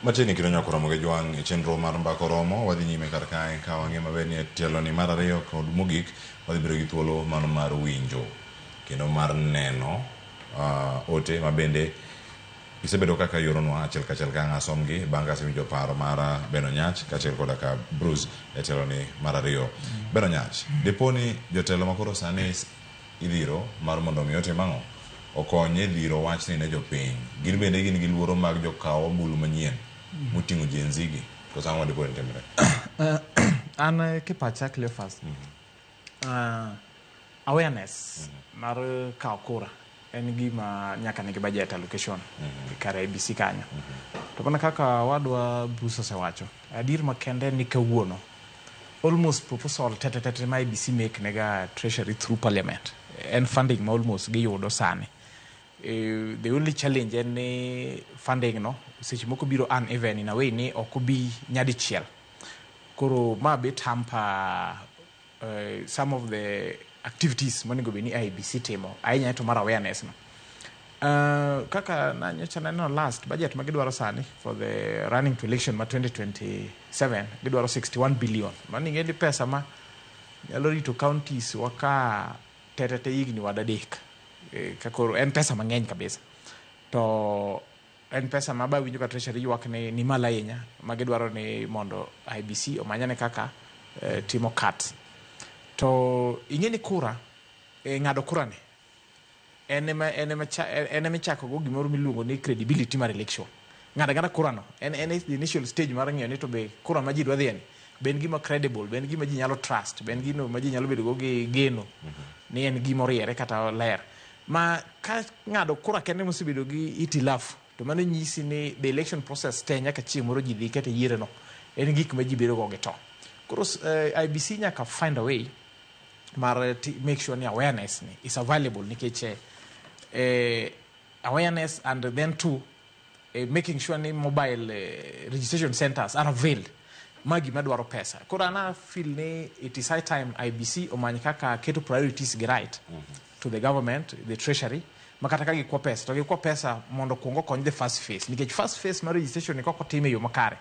Machiegni kendo nyako romo gi jwang' e chenro mar Mbaka Oromo. Wadhi nyime kar kae ka wang'e maber ni e tieloni mar ariyo kod mogik wadhi bedo gi thuolo mano mar winjo kendo mar neno ote ma bende isebedo kaka ioronwa achiel kachiel ka ang' asomgi bang' ka asewinjo paro mar Ben Onyach kaachiel koda ka Bruce e tieloni mar ariyo. Ben Onyach, dipo ni jotelo makoro sani idhiro mar mondo mi otim ang'o? Okony e dhiro wachni ne jopiny. Gin bende gin gi luoro mag jokaw ombulu manyien moting'o Gen Z gi. Koso ang'o madipo ni timre? An kipacha, Cleophas, awareness mar kawo kura en gima nyaka nigi budget allocation kar IEBC kanyo. To mana kaka wadwa Bruce osewacho, adier makende ni kawuono almost proposal tete tete ma IEBC make nega Treasury through Parliament en funding ma almost giyudo sani. The only challenge en ni funding no seche moko biro uneven in a way ni ok obi nyadichiel. Koro ma bet hamper some of the activities monego bed ni IEBC timo, ahinya to mar awareness no. Kaka nyocha naneno last budget ma gidwaro sani for the running to election ma 2027, gidwaro 61 billion. Mano ing'e ni pesa ma nyalo rito counties wa ka tete te higni wad adek. Ka koro en pesa mang'eny kabisa. To en pesa ma ba winjo ka Treasury ywak ni malo ahinya, ma gidwaro ni mondo IEBC omanyane kaka timo cut. To ing'e ni kura, ng'ado kura ni en ema ichako go gimoro miluongo ni credibility mar election. Ng'ado ang'ada kura no en the initial stage mar ng'iyo ni to be kura ma ji dwa dhiye ni be en gima credible, be en gima ji nyalo trust, be en gino ma ji nyalo bedo go gi geno ni en gima oriere kata ler. Ma ka ng'ado kura kende mosebedo gi hitilafu, to mano nyisi ni the election process te nyaka chieng' moro ji dhi kata yiero no en gik ma ji bedo go gi to. Koro IEBC nyaka find a way mar make sure ni awareness ni is available, nikech awareness and then two, making sure ni mobile registration centers are availed, ma gima dwaro pesa. Koro an a feel ni it is high time IEBC omany kaka keto priorities gi right to the government, the Treasury, ma kata ka gikwa pesa to gikwa pesa mondo kuong okony the first phase, nikech first phase mar registration ni kok otim e yo makare.